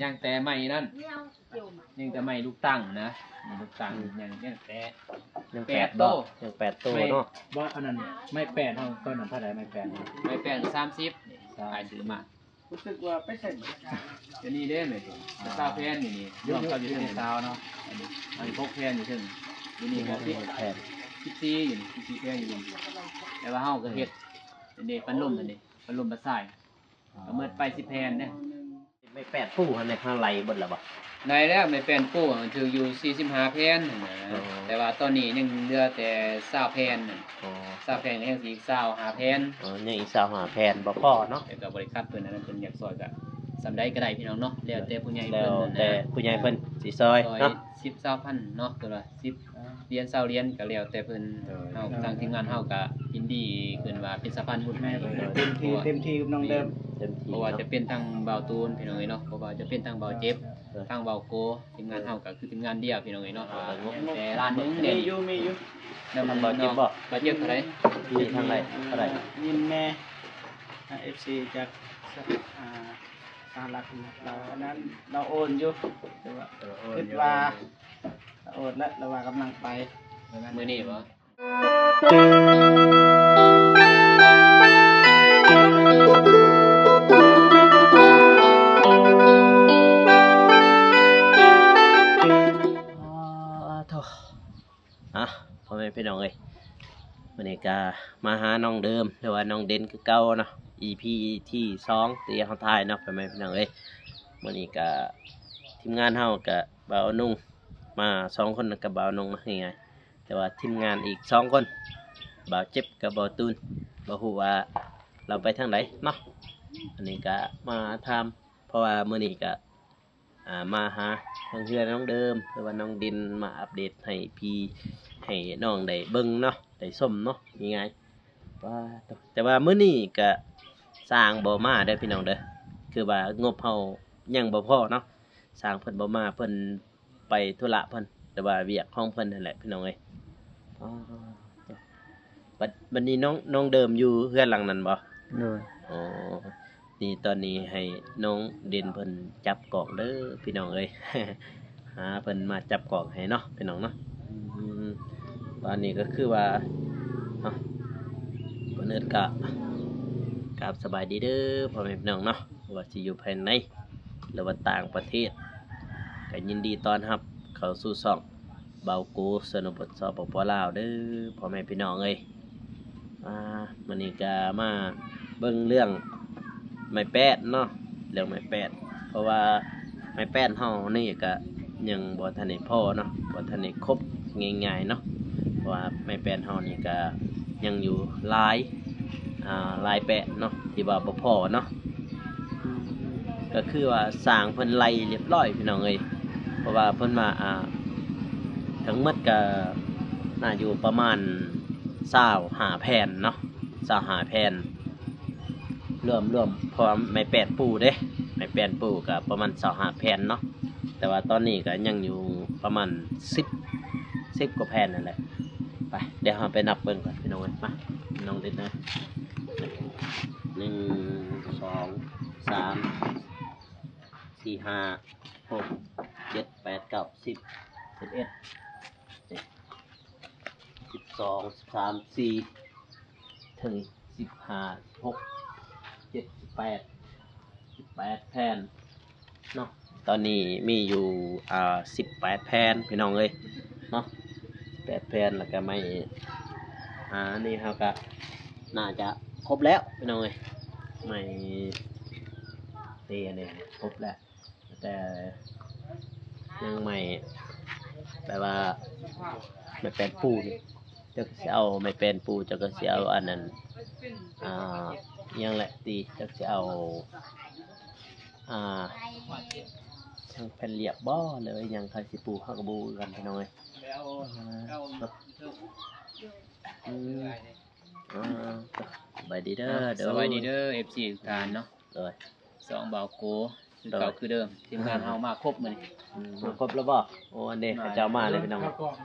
ຍັງແຕ່ໄມ້ນັ້ນ ຍັງແຕ່ໄມ້ລູກຕັ້ງນະ ໄມ້ລູກຕັ້ງ ອືມ ຍັງ ຍັງແຕ່ ຍັງແປດ ແປດໂຕ ຍັງແປດໂຕ ໄມ້ ເນາະ ບໍ່ ອັນນັ້ນ ໄມ້ແປ້ນເຮົາ ຕອນນັ້ນເທົ່າໃດ ໄມ້ແປ້ນເຮົາ? ໄມ້ແປ້ນສາມສິບ ສາມສິບ ອ້າຍຊື້ມາ ຮູ້ສຶກວ່າໄປໃສ່ ດຽວນີ້ເດ້ແມ່ນ ຊາວແຜ່ນຢູ່ນີ້ ຢູ່ ລວມກັບຢູ່ເທິງ ຢູ່ຊາວເນາະ ອັນນີ້ ອັນນີ້ຫົກແຜ່ນຢູ່ເທິງ ດຽວນີ້ກໍສິບ ສິບແຜ່ນ ສິບສີ່ຢູ່ນີ້ ສິບສີ່ແຜ່ນຢູ່ນີ້ ແຕ່ວ່າເຮົາກໍເຮັດ ອັນນີ້ ປັນລົມ ອັນນີ້ ປັນລົມ ປັນຊາຍ ກໍໝົດໄປສິບແຜ່ນເດ້. ໄມ້ແປ້ນປູຫັ້ນນະ ເຮົາໄລ່ເບິດແລ້ວບໍ່? ໄລ່ແລ້ວ ໄມ້ແປ້ນປູຖືກຢູ່ສີ່ສິບຫ້າແຜ່ນຫັ້ນນະ ອໍ ແຕ່ວ່າຕອນນີ້ຍັງເຫຼືອແຕ່ຊາວແຜ່ນ ອໍ ຊາວແຜ່ນກໍຍັງຊິອີກຊາວຫ້າແຜ່ນ ອໍ ຍັງອີກຊາວຫ້າແຜ່ນ ບໍ່ພໍເນາະ ແຕ່ກໍບໍ່ໄດ້ຂັດເພິ່ນ ອັນນັ້ນເພິ່ນຢາກຊ່ອຍກໍສ່ຳໃດກໍໄດ້ພີ່ນ້ອງເນາະ ແລ້ວແຕ່ຜູ້ໃຫຍ່ເພິ່ນ ແລ້ວແຕ່ຜູ້ໃຫຍ່ເພິ່ນຊິຊ່ອຍເນາະ ຊ່ອຍສິບ ຊາວພັນເນາະ ຄືວ່າສິບ ອ່າ ຫຼຽນ ຊາວຫຼຽນ ກໍແລ້ວແຕ່ເພິ່ນ ໂດຍ ເຮົາ ທາງທີມງານເຮົາກໍຍິນດີຂຶ້ນວ່າເປັນສະພານບຸນໃຫ້ ແມ່ນ ເຕັມທີ່ ເຕັມທີ່ກັບນ້ອງເດີມ ເຕັມທີ່ ເພາະວ່າຈະເປັນທາງບ່າວຕູນພີ່ນ້ອງເອີຍເນາະ ເພາະວ່າຈະເປັນທາງບ່າວເຈັບ ໂດຍ ທາງບ່າວໂກ ທີມງານເຮົາກໍຄືທີມງານດຽວພີ່ນ້ອງເອີຍເນາະ ອ່າ ແຕ່ລ້ານໜຶ່ງ ມີຢູ່ ມີຢູ່ ນຳ ທາງບ່າວເຈັບບໍ່? ບ່າວເຈັບເທົ່າໃດ? ມີທາງໃດ ເທົ່າໃດ? ຍິນແມ່ ອ່າ ເອັຟຊີຈາກ ອ່າ ສະຫະລັດ ລາວອັນນັ້ນ ລາວໂອນຢູ່ ແຕ່ວ່າ ເອີ ໂອນຢູ່ ຄິດວ່າ ໂອນແລ້ວ ລາວວ່າກຳລັງໄປ ມື້ນີ້ບໍ່? ອ່າ ໂທ້ ອ່ະ ພໍ່ແມ່ພີ່ນ້ອງເອີຍ ມື້ນີ້ກະມາຫານ້ອງເດີມ ຫຼືວ່ານ້ອງເດັ່ນຄືເກົ່າເນາະ ອີພີທີສອງທີ່ເຮົາຖ່າຍເນາະ ພໍ່ແມ່ພີ່ນ້ອງເອີຍ ມື້ນີ້ກະທີມງານເຮົາກະ ບ່າວນຸ່ງ ມາສອງຄົນ ກັບບ່າວນຸ່ງ ມາງ່າຍໆ ແຕ່ວ່າທີມງານອີກສອງຄົນ ບ່າວເຈັບກັບບ່າວຕູນ ບໍ່ຮູ້ວ່າລາວໄປທາງໃດເນາະ ອັນນີ້ກະມາຖາມ ເພາະວ່າມື້ນີ້ກະ ອ່າ ມາຫາທາງເຮືອນນ້ອງເດີມ ຫຼືວ່ານ້ອງເດັ່ນ ມາອັບເດດໃຫ້ພີ່ໃຫ້ນ້ອງໄດ້ເບິ່ງເນາະ ໄດ້ຊົມເນາະ ງ່າຍໆ ປາດໂທ້ ແຕ່ວ່າມື້ນີ້ກະຊ່າງບໍ່ມາເດີພີ່ນ້ອງເດີ ຄືວ່າງົບເຮົາຍັງບໍ່ພໍເນາະ ຊ່າງເພິ່ນບໍ່ມາ ເພິ່ນໄປທຸລະເພິ່ນ ຫຼືວ່າວຽກຂອງເພິ່ນຫັ້ນແຫຼະພີ່ນ້ອງເອີຍ ປາດໂທ້ ບັດ ບັດນີ້ນ້ອງ ນ້ອງເດີມຢູ່ເຮືອນຫຼັງນັ້ນບໍ່? ໂດຍ ອໍ ນີ້ຕອນນີ້ໃຫ້ນ້ອງເດັ່ນເພິ່ນຈັບກ້ອງເດີພີ່ນ້ອງເອີຍ ຫາເພິ່ນມາຈັບກ້ອງໃຫ້ເນາະ ພີ່ນ້ອງເນາະ ອືມ ຕອນນີ້ກໍຄືວ່າເນາະ ກ່ອນອື່ນກະກາບສະບາຍດີເດີພໍ່ແມ່ພີ່ນ້ອງເນາະ ບໍ່ວ່າຊິຢູ່ພາຍໃນ ຫຼືວ່າຕ່າງປະເທດ ກໍຍິນດີຕ້ອນຮັບເຂົ້າສູ່ຊ່ອງ ບ່າວໂກ ຊົນນະບົດ ສປປ ລາວ ເດີ ພໍ່ແມ່ພີ່ນ້ອງເອີຍ ອ່າ ມື້ນີ້ກະມາເບິ່ງເລື່ອງໄມ້ແປ້ນເນາະ ເລື່ອງໄມ້ແປ້ນ ເພາະວ່າໄມ້ແປ້ນເຮົານີ້ກະຍັງບໍ່ທັນໄດ້ພໍເນາະ ບໍ່ທັນໄດ້ຄົບງ່າຍໆເນາະ ເພາະວ່າໄມ້ແປ້ນເຮົານີ້ກະຍັງຢູ່ຫຼາຍ ອ່າ ຫຼາຍແປ້ນເນາະ ທີ່ວ່າບໍ່ພໍເນາະ ກໍຄືວ່າຊ່າງເພິ່ນໄລ່ຮຽບຮ້ອຍພີ່ນ້ອງເອີຍ ເພາະວ່າເພິ່ນວ່າ ອ່າ ທັງໝົດກໍໜ້າຢູ່ປະມານຊາວຫ້າແຜ່ນເນາະ ຊາວຫ້າແຜ່ນ ລວມ ລວມ ເພາະວ່າໄມ້ແປ້ນປູເດ້ ໄມ້ແປ້ນປູກໍປະມານຊາວຫ້າແຜ່ນເນາະ ແຕ່ວ່າຕອນນີ້ກໍຍັງຢູ່ປະມານສິບ ສິບກວ່າແຜ່ນນັ້ນແຫຼະ ໄປ ດຽວເຮົາໄປນັບເບິ່ງກ່ອນພີ່ນ້ອງເອີຍ ມາ ນ້ອງເດັດນະ ໜຶ່ງ ສອງ ສາມ ສີ່ ຫ້າ ຫົກ ເຈັດ ແປດ ເກົ້າ ສິບ ສິບເອັດ ສິບສອງ ສິບສາມ ສີ່ ເຖິງສິບຫ້າ ສິບຫົກ ສິບເຈັດ ສິບແປດ ສິບແປດແຜ່ນເນາະ ຕອນນີ້ມີຢູ່ ອ່າ ສິບແປດແຜ່ນພີ່ນ້ອງເອີຍເນາະ ສິບແປດແຜ່ນ ແລ້ວກະໄມ້ ອ່າ ອັນນີ້ເຮົາກະໜ້າຈະຄົບແລ້ວພີ່ນ້ອງເອີຍ ໄມ້ເຕອັນນີ້ຄົບແລ້ວ ແຕ່ຍັງໄມ້ ແປວ່າໄມ້ແປ້ນປູນີ້ ຈັກຊິເອົາໄມ້ແປ້ນປູ ຈັກກໍຊິເອົາອັນນັ້ນ ອ່າ ຫຍັງແຫຼະຕິ ຈັກຊິເອົາ ອ່າ ທາງແຜ່ນລຽບບໍ່ ຫຼືຫຍັງ ໃຜຊິປູ ເຮົາກໍບໍ່ຮູ້ຄືກັນພີ່ນ້ອງເອີຍ ອ່າ ອືມ ອ່າ ສະບາຍດີເດີ ອ່າ ໂດຍ ສະບາຍດີເດີ ເອັຟຊີ ທຸກທ່ານເນາະ ໂດຍ ຊ່ອງບ່າວໂກ ເກົ່າຄືເດີມ ທີມງານເຮົາມາຄົບມື້ນີ້ ອືມ ມາຄົບແລ້ວບໍ່? ໂອ້ ອັນເດ ເຂົາເຈົ້າມາແລ້ວພີ່ນ້ອງ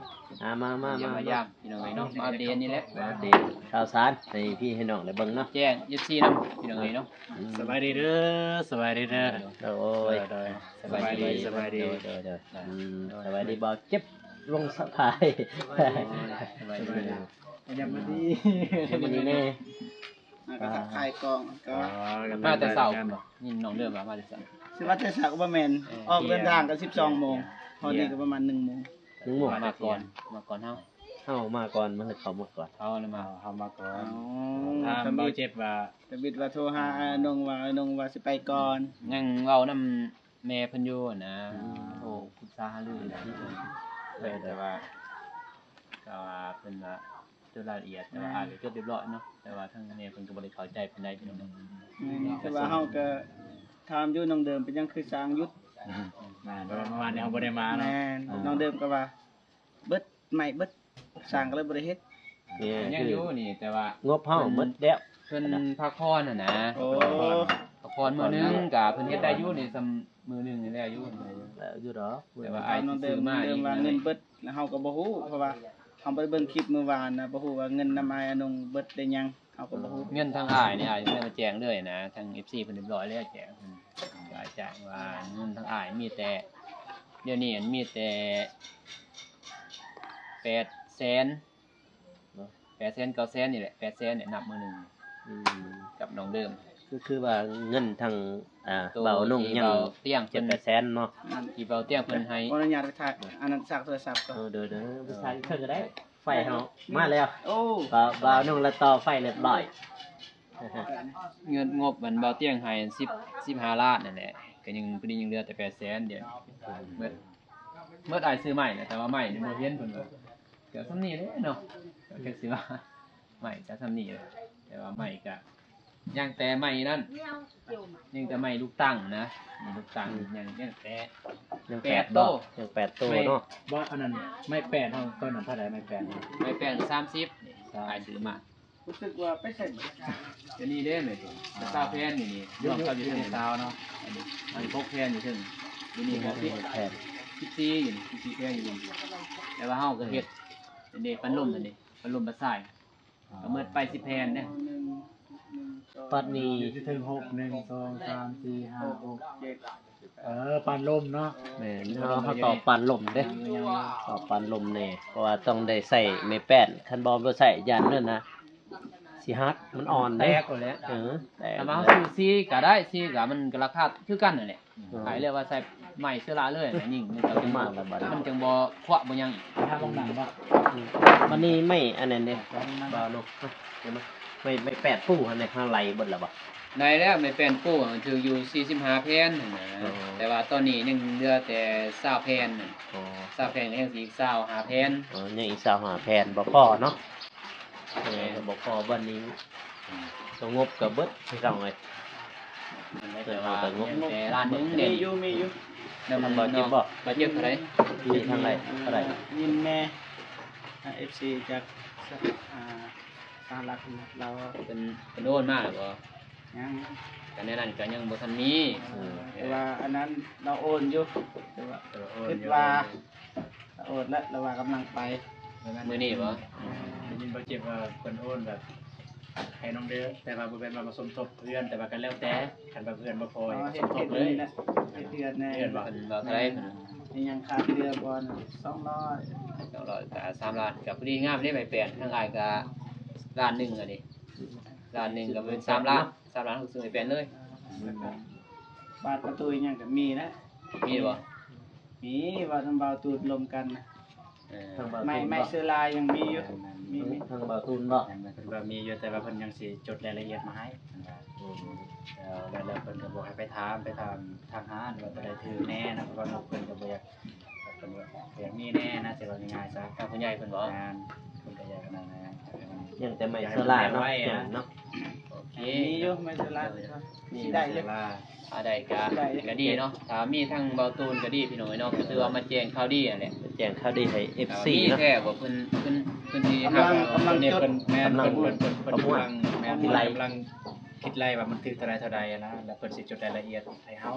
ອ່າ ມາ ມາ ມາ ມາຢາມພີ່ນ້ອງເອີຍເນາະ ມາອັບເດດນີ້ແຫຼະ ມາອັບເດດຂ່າວສານໃຫ້ພີ່ນ້ອງໄດ້ເບິ່ງເນາະ ແຈ້ງເອັຟຊີນຳພີ່ນ້ອງເອີຍເນາະ ອືມ ສະບາຍດີເດີ ສະບາຍດີເດີ ໂອ້ຍ ສະບາຍດີ ສະບາຍດີ ໂດຍ ໂດຍ ໂດຍ ອືມ ສະບາຍດີບໍ່ ເກັບລົງສະພາຍ ສະບາຍດີ ສະບາຍດີ ສະບາຍດີ ມາທັກທາຍກ້ອງ ກໍ ອໍ ມາແຕ່ເຊົ້າ ຍິນນ້ອງເດີມວ່າມາແຕ່ເຊົ້າ ຊິວ່າແຕ່ເຊົ້າກໍບໍ່ແມ່ນ ເອີ ອອກເດີນທາງກໍສິບສອງໂມງ ຮອດນີ້ກໍປະມານໜຶ່ງໂມງ ໜຶ່ງໂມງ ມາກ່ອນ ມາກ່ອນເຮົາ ເຮົາມາກ່ອນ ມັນເຂົ້າມາກ່ອນ ເຮົາລະມາ ເຮົາມາກ່ອນ ອໍ ຖາມເບົາເຈັບວ່າ ທຳອິດວ່າໂທຫາອ້າຍນົງວ່າ ອ້າຍນົງວ່າຊິໄປກ່ອນ ຍັງເວົ້ານຳ ແມ່ເພິ່ນຢູ່ຫັ້ນນະ ອືມ ໂທປຶກສາຫາລື ເອີ ແຕ່ວ່າ ກໍວ່າເພິ່ນວ່າຈົດລາຍລະອຽດ ແຕ່ວ່າ ແມ່ນ ອ້າຍກໍຈົດຮຽບຮ້ອຍເນາະ ແຕ່ວ່າທາງແມ່ເພິ່ນກໍບໍ່ໄດ້ເຂົ້າໃຈປານໃດພີ່ນ້ອງເນາະ ແມ່ນ ແຕ່ວ່າເຮົາກໍຖາມຢູ່ນ້ອງເດີມເປັນຫຍັງຄືສ້າງຢຸດ ແມ່ນ ເພາະວ່າເມື່ອວານນີ້ເຮົາບໍ່ໄດ້ມາເນາະ ແມ່ນ ເອີ ນ້ອງເດີມກໍວ່າ ເບິດ ໄມ້ເບິດ ສ້າງກໍເລີຍບໍ່ໄດ້ເຮັດ ແມ່ນ ຍັງຢູ່ນີ້ ແຕ່ວ່າງົບເຮົາເບິດແລ້ວ ເພິ່ນພັກຜ່ອນຫັ້ນນະ ໂອ້ ພັກຜ່ອນມື້ໜຶ່ງກະເພິ່ນເຮັດໄດ້ຢູ່ນີ້ ຊ່ຳມື້ໜຶ່ງນີ້ແລ້ວຢູ່ ແລ້ວຢູ່ດອກ ແຕ່ວ່າອ້າຍຊິຊື້ມາອີກ ເລື່ອງວ່າເງິນເບິດ ແລ້ວເຮົາກໍບໍ່ຮູ້ ເພາະວ່າເຮົາບໍ່ໄດ້ເບິ່ງຄລິບມື້ວານນະ ບໍ່ຮູ້ວ່າເງິນນຳອ້າຍອານົງເບິດໄດ້ຫຍັງ ເຮົາກໍບໍ່ຮູ້ ເງິນທາງອ້າຍນີ້ ອ້າຍຍັງບໍ່ໄດ້ມາແຈ້ງເລີຍນະ ທາງເອັຟຊີເພິ່ນຮຽບຮ້ອຍແລ້ວແຈ້ງ ເພິ່ນກໍແຈ້ງວ່າເງິນທາງອ້າຍມີແຕ່ ດຽວນີ້ມັນມີແຕ່ ແປດແສນ ເນາະ ແປດແສນ ເກົ້າແສນນີ້ແຫຼະ ແປດແສນນີ້ນັບມື້ໜຶ່ງ ອືມ ກັບນ້ອງເດີມ ຄື ຄືວ່າເງິນທາງ ອ່າ ໂຕ ບ່າວນົງຍັງ ທີ່ບ່າວຕຽງເພິ່ນ ເຈັດແປດແສນເນາະ ທີ່ບ່າວຕຽງເພິ່ນໃຫ້ ຂໍອະນຸຍາດໄປຖ່າຍ ອັນນັ້ນ ສາກໂທລະສັບກ່ອນ ເອີ ເດີ ເດີ ໄປຖ່າຍເທິງກໍໄດ້ ໄຟເຮົາມາແລ້ວ ໂອ້ ບ່າວ ບ່າວນົງລະຕໍ່ໄຟຮຽບຮ້ອຍ ເງິນງົບມັນບ່າວຕຽງໃຫ້ສິບ ສິບຫ້າລ້ານນັ້ນແຫຼະ ກໍຍັງ ພໍດີຍັງເຫຼືອແຕ່ແປດແສນ ດຽວນີ້ເບິດ ເບິດ ອ້າຍຊື້ໄມ້ແຫຼະ ແຕ່ວ່າໄມ້ນີ້ບໍ່ເຫັນເພິ່ນວ່າ ກໍຊ່ຳນີ້ແຫຼະເນາະ ກໍຈັກຊິວ່າ ໄມ້ກໍຊ່ຳນີ້ແຫຼະ ແຕ່ວ່າໄມ້ກໍຍັງແຕ່ໄມ້ນັ້ນ ຍັງແຕ່ໄມ້ລູກຕັ້ງນະ ໄມ້ລູກຕັ້ງ ອືມ ຍັງ ຍັງແຕ່ ຍັງແປດໂຕ ຍັງແປດໂຕເນາະ ບໍ່ ອັນນັ້ນໄມ້ແປນເຮົາ ຕອນນັ້ນເທົ່າໃດໄມ້ແປນເຮົາ ໄມ້ແປນສາມສິບ ສາມສິບ ອ້າຍຊື້ມາ ຮູ້ສຶກວ່າໄປໃສ່ ດຽວນີ້ເດ້ແມ່ນ ແຕ່ຊາວແຜ່ນຢູ່ນີ້ ຢູ່ ລວມກັບຢູ່ເທິງ ຢູ່ຊາວເນາະ ອັນນີ້ຫົກແຜ່ນຢູ່ເທິງ ດຽວນີ້ກໍສິບ ສິບສີ່ຢູ່ນີ້ ສິບສີ່ແຜ່ນຢູ່ນີ້ ແຕ່ວ່າເຮົາກໍເຮັດ ອັນນີ້ປັນລົມ ອັນນີ້ປັນລົມປະສາຍ ກໍໝົດໄປສິບແຜ່ນເດ້ ປັດນີ້ຢູ່ທີ່ເທິງຫົກ ໜຶ່ງ ສອງ ສາມ ສີ່ ຫ້າ ຫົກ ເຈັດ ເອີ ປານລົມເນາະ ແມ່ນ ເຮົາ ເຮົາຕໍ່ປານລົມເດ້ ຕໍ່ປານລົມແດ່ ເພາະວ່າຕ້ອງໄດ້ໃຊ້ໄມ້ແປ້ນ ຄັນບໍ່ ບໍ່ໃຊ້ຢ້ານນັ້ນນະ ຊິຫັກ ມັນອ່ອນເດ້ ແຕກໂລດແຫຼະ ເອີ ແຕກ ຖ້າວ່າເຮົາຊື້ສີ່ກໍໄດ້ ສີ່ກໍມັນກໍລາຄາຄືກັນນັ້ນແຫຼະ ອືມ ຂາຍເລີຍວ່າໃສ່ໄມ້ເຊື້ອລາເລີຍ ຍິງມັນກໍ ມາແລ້ວບັດ ມັນຈຶ່ງບໍ່ຂວະບໍ່ຫຍັງອີກ ທາງລົງໜັງບໍ່ ອືມ ບັດນີ້ໄມ້ອັນນັ້ນເດ້ ບ່າວນົງ ໄມ້ ໄມ້ແປນປູຫັ້ນເດ້ ເຮົາໄລ່ເບິດແລ້ວບໍ່ ໄດ້ແລ້ວ ໄມ້ແປນປູຖືກຢູ່ສີ່ສິບຫ້າແຜ່ນຫັ້ນນະ ອໍ ແຕ່ວ່າຕອນນີ້ຍັງເຫຼືອແຕ່ຊາວແຜ່ນ ອໍ ຊາວແຜ່ນກໍຍັງຊິອີກຊາວຫ້າແຜ່ນ ອໍ ຍັງອີກຊາວຫ້າແຜ່ນ ບໍ່ພໍເນາະ ເອີ ແມ່ນ ກໍບໍ່ພໍ ບັດນີ້ ອືມ ກໍງົບກໍເບິດ ພີ່ນ້ອງເອີຍ ແຕ່ວ່າ ແຕ່ລ້ານໜຶ່ງເດ້ ມີຢູ່ ມີຢູ່ ນຳ ທາງບ່າວເຈັບບໍ່ ບ່າວເຈັບເທົ່າໃດ ມີທາງໃດ ເທົ່າໃດ ຍິນແມ່ ເອັຟຊີຈາກ ອ່າ ສະຫະລັດນະ ລາວ ເພິ່ນ ເພິ່ນໂອນມາແລ້ວບໍ່? ຍັງ ກໍໃນນັ້ນກໍຍັງບໍ່ທັນມີ ເອີ ເອີ ແຕ່ວ່າອັນນັ້ນລາວໂອນຢູ່ ແຕ່ວ່າ ເອີ ໂອນຢູ່ ຄິດວ່າ ໂອດແລ້ວ ລາວວ່າກຳລັງໄປ ມື້ນີ້ບໍ່? ໄດ້ຍິນບ່າວເຈັບວ່າເພິ່ນໂອນແບບໃຫ້ນ້ອງເດີ ແຕ່ວ່າບໍ່ແມ່ນວ່າມາສົມທົບເຮືອນ ແຕ່ວ່າກໍແລ້ວແຕ່ ຄັນວ່າເຮືອນບໍ່ພໍ ອໍ ກໍສົມທົບເລີຍ ເຮັດເຮືອນແດ່ ເຮືອນບໍ່? ເພິ່ນເວົ້າເທົ່າໃດ? ແມ່ນ ເພິ່ນ ມີຫຍັງຂາດເຫຼືອບໍ່? ສອງຮ້ອຍ ສອງຮ້ອຍ ກໍສາມລ້ານ ກໍພໍດີງາມເດ້ ໄມ້ແປນ ທາງອ້າຍກໍລ້ານໜຶ່ງອັນນີ້ ລ້ານໜຶ່ງກໍແມ່ນສາມລ້ານ ສາມລ້ານ ເຮົາຊື້ໄມ້ແປນເລີຍ ບາດປະຕູຫຍັງກໍມີນະ ມີບໍ່? ມີ ເວົ້ານຳບ່າວຕູນລົມກັນນະ ເອີ ທາງບ່າວຕູນ ໄມ້ ໄມ້ເຊື້ອລາຍັງມີຢູ່ ມີ ມີ ທາງບ່າວຕູນບໍ່? ແມ່ນ ເພິ່ນວ່າມີຢູ່ ແຕ່ວ່າເພິ່ນຍັງຊິຈົດລາຍລະອຽດມາໃຫ້ ເພິ່ນວ່າ ໂອ້ ແລ້ວ ແລ້ວເພິ່ນກໍບອກໃຫ້ໄປຖາມ ໄປຖາມທາງຮ້ານວ່າຕົວໃດຖືກແນ່ນະ ເພາະວ່ານົກເພິ່ນກໍບໍ່ຢາກ ເພິ່ນວ່າຢາກມີແນ່ນະ ຊິເວົ້າງ່າຍໆຊະ ທາງຜູ້ໃຫຍ່ເພິ່ນບໍ່? ແມ່ນ ເພິ່ນກໍຢາກອັນນັ້ນນະ ຍັງແຕ່ໄມ້ເຊື້ອລາເນາະ ເນາະ ໂອເຄ ມີຢູ່ໄມ້ເຊື້ອລາ ມີ ຊິໄດ້ຢູ່ ໄມ້ເຊື້ອລາ ຖ້າໄດ້ກໍ ຊິໄດ້ຢູ່ ກໍດີເນາະ ຖ້າມີທາງບ່າວຕູນກໍດີ ພີ່ນ້ອງເອີຍເນາະ ກໍຖືວ່າມາແຈ້ງຂ່າວດີຫັ້ນແຫຼະ ແຈ້ງຂ່າວດີໃຫ້ເອັຟຊີເນາະ ມີແທ້ບໍ່? ເພິ່ນ ເພິ່ນ ເພິ່ນຊິຮັບ ກຳລັງ ກຳລັງຈົດ ເພິ່ນ ແມ່ນ ເພິ່ນ ເພິ່ນ ເພິ່ນ ເພິ່ນກຳລັງ ແມ່ນ ກຳລັງຄິດໄລ່ວ່າມັນຖືກເທົ່າໃດເທົ່າໃດຫັ້ນນະ ແລ້ວເພິ່ນຊິຈົດລາຍລະອຽດໃຫ້ເຮົາ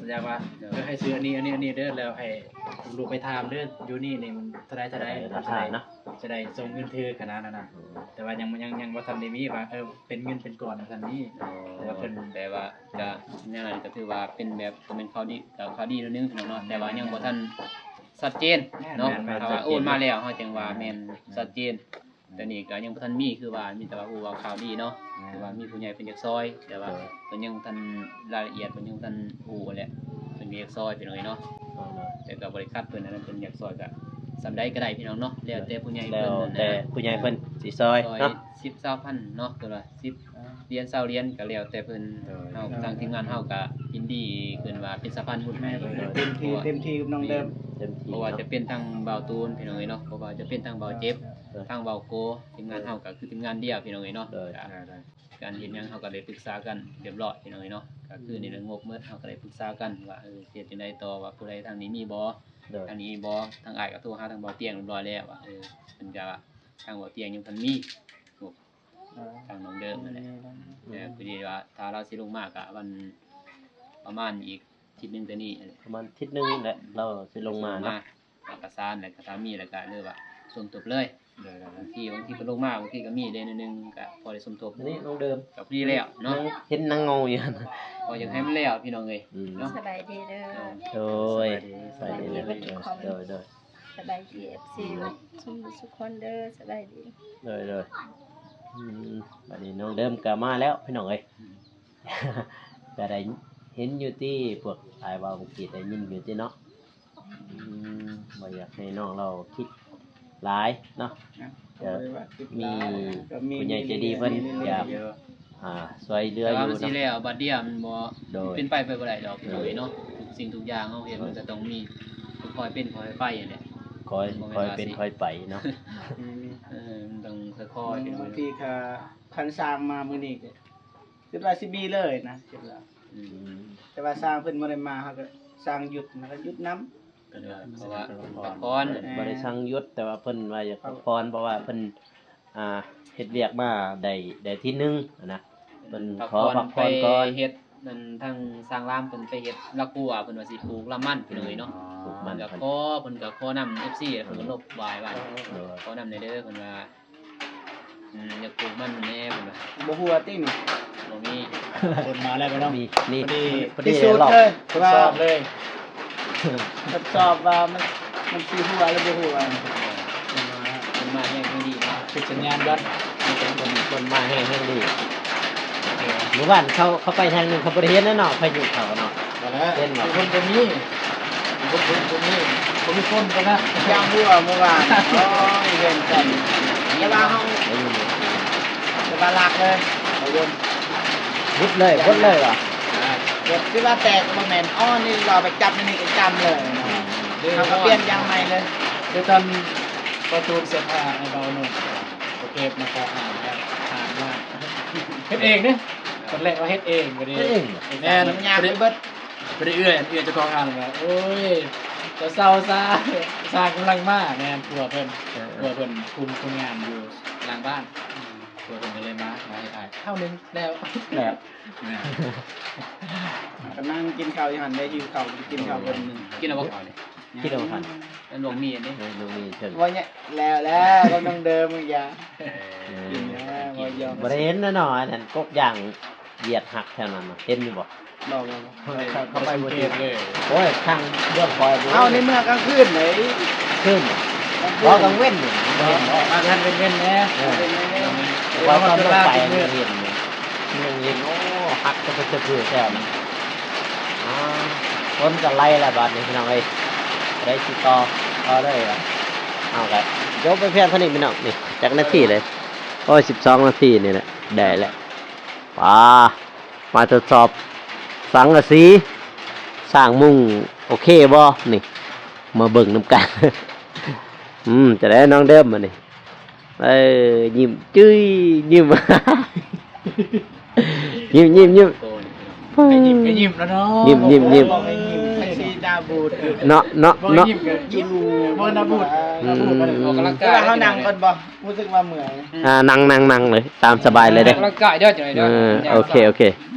ສັນຍາວ່າ ເອີ ໃຫ້ຊື້ອັນນີ້ ອັນນີ້ ອັນນີ້ເດີ ແລ້ວໃຫ້ລູກໄປຖາມເດີ ຢູ່ນີ້ນີ້ມັນເທົ່າໃດ ເທົ່າໃດ ເທົ່າໃດ ເນາະ ຈະໄດ້ສົ່ງເງິນຖືກຂະໜາດນັ້ນນະ. ອືມ ແຕ່ວ່າຍັງ ຍັງ ຍັງບໍ່ທັນໄດ້ມີວ່າ ເອີ ເປັນເງິນເປັນກ້ອນ ບໍ່ທັນມີ. ອໍ ແຕ່ວ່າເພິ່ນ ແຕ່ວ່າກະ ແນວນັ້ນກະຖືວ່າເປັນແບບ ເປັນຂ່າວດີ ກະຂ່າວດີໜ້ອຍໜຶ່ງເນາະ ແຕ່ວ່າຍັງບໍ່ທັນຊັດເຈນເນາະ. ແມ່ນໆ ຖ້າວ່າໂອນມາແລ້ວ ເຮົາຈັ່ງວ່າແມ່ນຊັດເຈນ. ແຕ່ນີ້ກໍຍັງບໍ່ທັນມີ ຄືວ່າມີແຕ່ວ່າຮູ້ວ່າຂ່າວດີເນາະ. ແມ່ນ ຄືວ່າມີຜູ້ໃຫຍ່ເພິ່ນຢາກຊ່ອຍ ແຕ່ວ່າ ໂດຍ ເພິ່ນຍັງບໍ່ທັນ ລາຍລະອຽດເພິ່ນຍັງບໍ່ທັນຮູ້ແຫຼະ ເພິ່ນກໍຢາກຊ່ອຍພີ່ນ້ອງເອີຍເນາະ. ໂດຍໆ ແຕ່ກໍບໍ່ໄດ້ຂັດເພິ່ນ ອັນນັ້ນເພິ່ນຢາກຊ່ອຍກໍສ່ຳໃດກໍໄດ້ພີ່ນ້ອງເນາະ ແລ້ວແຕ່ຜູ້ໃຫຍ່ເພິ່ນ ແລ້ວແຕ່ຜູ້ໃຫຍ່ເພິ່ນ ອ່າ ຊິຊ່ອຍເນາະ. ສິບ ຊາວພັນເນາະ ຄືວ່າສິບ ອ່າ ຫຼຽນ ຊາວຫຼຽນ ກໍແລ້ວແຕ່ເພິ່ນ. ໂດຍ ເຮົາ ໂດຍ ທາງທີມງານເຮົາກໍຍິນດີ ເພິ່ນວ່າເປັນສະພານບຸນໃຫ້ ເຕັມທີ່ ເຕັມທີ່ກັບນ້ອງເດີມ ເຕັມທີ່ ເພາະວ່າ ເນາະ ຈະເປັນທັງບ່າວຕູນພີ່ນ້ອງເອີຍເນາະ ເພາະວ່າຈະເປັນທັງບ່າວເຈັບ ເອີ ທັງບ່າວໂກ ທີມງານເຮົາກໍຄືທີມງານດຽວພີ່ນ້ອງເອີຍເນາະ. ໂດຍ ກໍ ໂດຍ ການເຮັດຫຍັງເຮົາກໍໄດ້ປຶກສາກັນຮຽບຮ້ອຍພີ່ນ້ອງເອີຍເນາະ ກໍຄື ອືມ ໃນເລື່ອງງົບໝົດ ເຮົາກໍໄດ້ປຶກສາກັນວ່າ ເອີ ເຮັດຈັ່ງໃດຕໍ່ ວ່າຜູ້ໃດທາງນີ້ມີບໍ່ ໂດຍ ທາງນີ້ມີບໍ່. ທາງອ້າຍກໍໂທຫາທາງບ່າວຕຽງຮຽບຮ້ອຍແລ້ວວ່າ ເອີ ເພິ່ນກໍ ທາງບ່າວຕຽງຍັງບໍ່ທັນມີງົບ ອ່າ ທາງນ້ອງເດີມນັ້ນແຫຼະ. ອືມ ແຕ່ພໍດີວ່າຖ້າລາວຊິລົງມາກໍວັນປະມານອີກທິດໜຶ່ງແຕ່ນີ້ ປະມານທິດໜຶ່ງແຫຼະ ລາວຊິລົງມາເນາະ ເອກະສານແລ້ວກໍຖ້າມີແລ້ວກໍເລີຍວ່າສົມທົບເລີຍ. ໂດຍໆ ບາງທີ ບາງທີເພິ່ນລົງມາ ບາງທີກໍມີເດ້ໜ້ອຍໜຶ່ງ ກໍພໍໄດ້ສົມທົບ. ອັນນີ້ນ້ອງເດີມ ກໍພໍດີແລ້ວເນາະ ຍັງເຫັນນາງເງົາຢູ່ ກໍຢາກໃຫ້ມັນແລ້ວພີ່ນ້ອງເອີຍ. ອືມ ເນາະ ສະບາຍດີເດີ. ໂດຍ ສະບາຍດີ ສະບາຍດີເບິດທຸກຄົນ. ໂດຍໆ ສະບາຍດີ ເອັຟຊີ ເບິດຊຸມທຸກຄົນເດີ ສະບາຍດີ. ໂດຍໆ ອືມ ບັດນີ້ນ້ອງເດີມກໍມາແລ້ວພີ່ນ້ອງເອີຍ. ອືມ ກໍໄດ້ເຫັນຢູ່ຕິ ພວກອ້າຍເວົ້າເມື່ອກີ້ ໄດ້ຍິນຢູ່ຕິເນາະ. ອືມ ບໍ່ຢາກໃຫ້ນ້ອງລາວຄິດຫຼາຍເນາະ ກໍມີຜູ້ໃຫຍ່ໃຈດີເພິ່ນຢາກ ອ່າ ຊ່ວຍເຫຼືອຢູ່ເນາະ. ແຕ່ວ່າມັນຊິແລ້ວບາດດຽວແມ່ນບໍ່? ໂດຍ ເປັນໄປໄປບໍ່ໄດ້ດອກພີ່ນ້ອງເອີຍເນາະ. ທຸກສິ່ງທຸກຢ່າງເຮົາເຮັດມັນກໍຕ້ອງມີຄ່ອຍເປັນຄ່ອຍໄປຫັ້ນແຫຼະ ຄ່ອຍ ຄ່ອຍເປັນຄ່ອຍໄປເນາະ. ອືມ ເອີ ມັນຕ້ອງຄ່ອຍໆ ບາງທີກໍຄັນສ້າງມາມື້ນີ້ກໍ ຄິດວ່າຊິມີເລີຍນະ ຄິດວ່າ. ອືມ ແຕ່ວ່າຊ່າງເພິ່ນບໍ່ໄດ້ມາ ເຮົາກໍຊ່າງຢຸດ ເຮົາກໍຢຸດນຳ. ເພິ່ນວ່າ ເພາະວ່າພັກຜ່ອນ ເອີ ບໍ່ໄດ້ສັ່ງຢຸດ ແຕ່ວ່າເພິ່ນວ່າຢາກພັກຜ່ອນ ເພາະວ່າເພິ່ນ ອ່າ ເຮັດວຽກມາໄດ້ ໄດ້ທິດໜຶ່ງນະ ເພິ່ນຂໍພັກຜ່ອນກ່ອນ. ເຮັດນັ້ນ ທາງຊ່າງລາມເພິ່ນໄປເຮັດລາກກົວ ເພິ່ນວ່າຊິປູກລຳມັນ ພີ່ນ້ອງເອີຍເນາະ. ອໍ ປູກມັນ ເພິ່ນກໍຂໍ ເພິ່ນກໍຂໍນຳເອັຟຊີ ເພິ່ນກໍລົບວາຍວ່າ ໂດຍ ຂໍນຳແດ່ເດີ ເພິ່ນວ່າ ອືມ ຢາກປູກມັນແດ່ເພິ່ນວ່າ. ບໍ່ຮົ່ວຕິນີ້? ບໍ່ມີ. ຝົນມາແລ້ວພີ່ນ້ອງ. ນີ້ ນີ້ ພໍດີ ພິສູດເລີຍ ທົດສອບເລີຍ ທົດສອບວ່າມັນ ມັນຊິຮົ່ວຫຼືບໍ່ຮົ່ວ. ຝົນມາແຮງ ແຮງດີເນາະ ເປັນສັນຍານວັດ ຝົນ ຝົນມາແຮງ ແຮງດີ. ເມື່ອວານເຂົາ ເຂົາໄປທາງໜຶ່ງ ເຂົາບໍ່ໄດ້ເຫັນແລ້ວເນາະ ພາຍຸເຂົ້າເນາະ. ບໍ່ແລ້ວ ເຫັນບໍ່? ຝົນບໍ່ມີ ຝົນ ຝົນບໍ່ມີ ບໍ່ມີຝົນກັນນະ. ຢ່າຮົ່ວເມື່ອວານ ໂອ້ຍ ເຫັນກັນ ແຕ່ວ່າເຮົາ ແຕ່ວ່າລາກເລີຍ ບໍ່ຍົນ ບຸດເລີຍ ບົດເລີຍຫວາ? ອ່າ ແບບທີ່ວ່າແຕກບໍ່ແມ່ນ ອໍ ນີ້ລາວໄປຈັບໃນນີ້ກໍຈຳເລີຍ. ອືມ ເຮົາກໍປ່ຽນຢາງໃໝ່ເລີຍ. ຄືຕອນປະຕູເສດຫາໃຫ້ເບົາໜຸ່ມ ໂອເຄ ມາຂໍຫານແລ້ວ ຫານມາ ເຮັດເອງເດ້. ຕອນແລກວ່າເຮັດເອງ ບໍ່ໄດ້ ເຮັດເອງ ແມ່ນ ມັນຍາກໄປເບິດ. ບໍ່ໄດ້ເອື້ອຍ ເອື້ອຍເຈົ້າຂອງຮ້ານວ່າ ໂອ້ຍ ເຈົ້າເຊົາຊະ ຊ່າງກຳລັງມາ. ແມ່ນ ຜົວເພິ່ນ ເອີ ຜົວເພິ່ນຄຸມຄົນງານຢູ່ຫຼັງບ້ານ. ອືມ ຜົວເພິ່ນກໍເລີຍມາ ມາໃຫ້ຖ່າຍ ເຂົ້າໜຶ່ງແລ້ວ ແລ້ວ ແມ່ນ ກໍນັ່ງກິນເຂົ້າຢູ່ຫັ້ນເດ້ ຫິວເຂົ້າ ກິນເຂົ້າເບິ່ງໜຶ່ງ. ກິນແລ້ວບໍ່ເຂົ້ານີ້? ກິນແລ້ວບໍ່ທັນ ອັນບໍ່ມີອັນນີ້ ເອີ ບໍ່ມີເຖິງ ວ່າແລ້ວ ແລ້ວ ແລ້ວ ກໍນ້ອງເດີມອີກຢ່າງ. ເອີ ກິນແລ້ວ ບໍ່ໄດ້ເຫັນແນ່ນອນ ອັນນັ້ນກົກຢ່າງ ວຽດຮັກແຖວນັ້ນນະ ເຫັນຢູ່ບໍ່? ບໍ່ ບໍ່ ບໍ່ ເຂົາ ເຂົາໄປບໍ່ຖືກເລີຍ. ໂອ້ຍ ທາງເບື້ອງຄອຍບໍ່ ເອົ້າ ໃນເມືອງກາງຄືນເດ້. ຄືນ ກາງຄືນ ບໍ່ ກາງເວັນນີ້ ເຫັນບໍ່? ມາທັນເວັນໆແດ່. ເອີ ເອີ ເພາະວ່າຕອນລົງໄປມັນເຫັນ ມັນຍັງເຫັນ ໂອ້ ຮັກກະເພິດກະເພີແທ້ນະ. ອ່າ ຝົນກໍໄລ່ແລ້ວບາດນີ້ພີ່ນ້ອງເອີຍ ໄດ້ຊິຕໍ່ ຕໍ່ເລີຍ. ເອົາ ກໍຈົບໄປພຽງເທົ່ານີ້ພີ່ນ້ອງ. ນີ້ ຈັກນາທີເລີຍ? ໂອ້ຍ ສິບສອງນາທີນີ້ແຫຼະ ໄດ້ແລ້ວ. ປາ ມາທົດສອບສັງກະສີ ສ້າງມຸງໂອເຄບໍ່? ນີ້ ມາເບິ່ງນຳກັນ. ອືມ ຈັ່ງໃດນ້ອງເດີມບັດນີ້? ເອີ ຍິ້ມຈຸ້ຍ ຍິ້ມ ຍິ້ມ ຍິ້ມ ຍິ້ມ ໃຫ້ຍິ້ມກໍຍິ້ມແລ້ວເນາະ. ຍິ້ມ ຍິ້ມ ຍິ້ມ ໃຫ້ຍິ້ມ ໃຫ້ສີໜ້າບູດ ເນາະ ເນາະ ບໍ່ໃຫ້ ເນາະ ຍິ້ມກໍອີ່ຫູ ບໍ່ໜ້າບູດ ອືມ ໜ້າບູດ ອອກກຳລັງກາຍ. ເຮົານັ່ງກ່ອນບໍ່? ຮູ້ສຶກວ່າເມື່ອຍ. ອ່າ ນັ່ງ ນັ່ງ ນັ່ງເລີຍ ຕາມສະບາຍເລີຍເດ້. ອອກກຳລັງກາຍເດີ ເອີ ໂອເຄ ໂອເຄ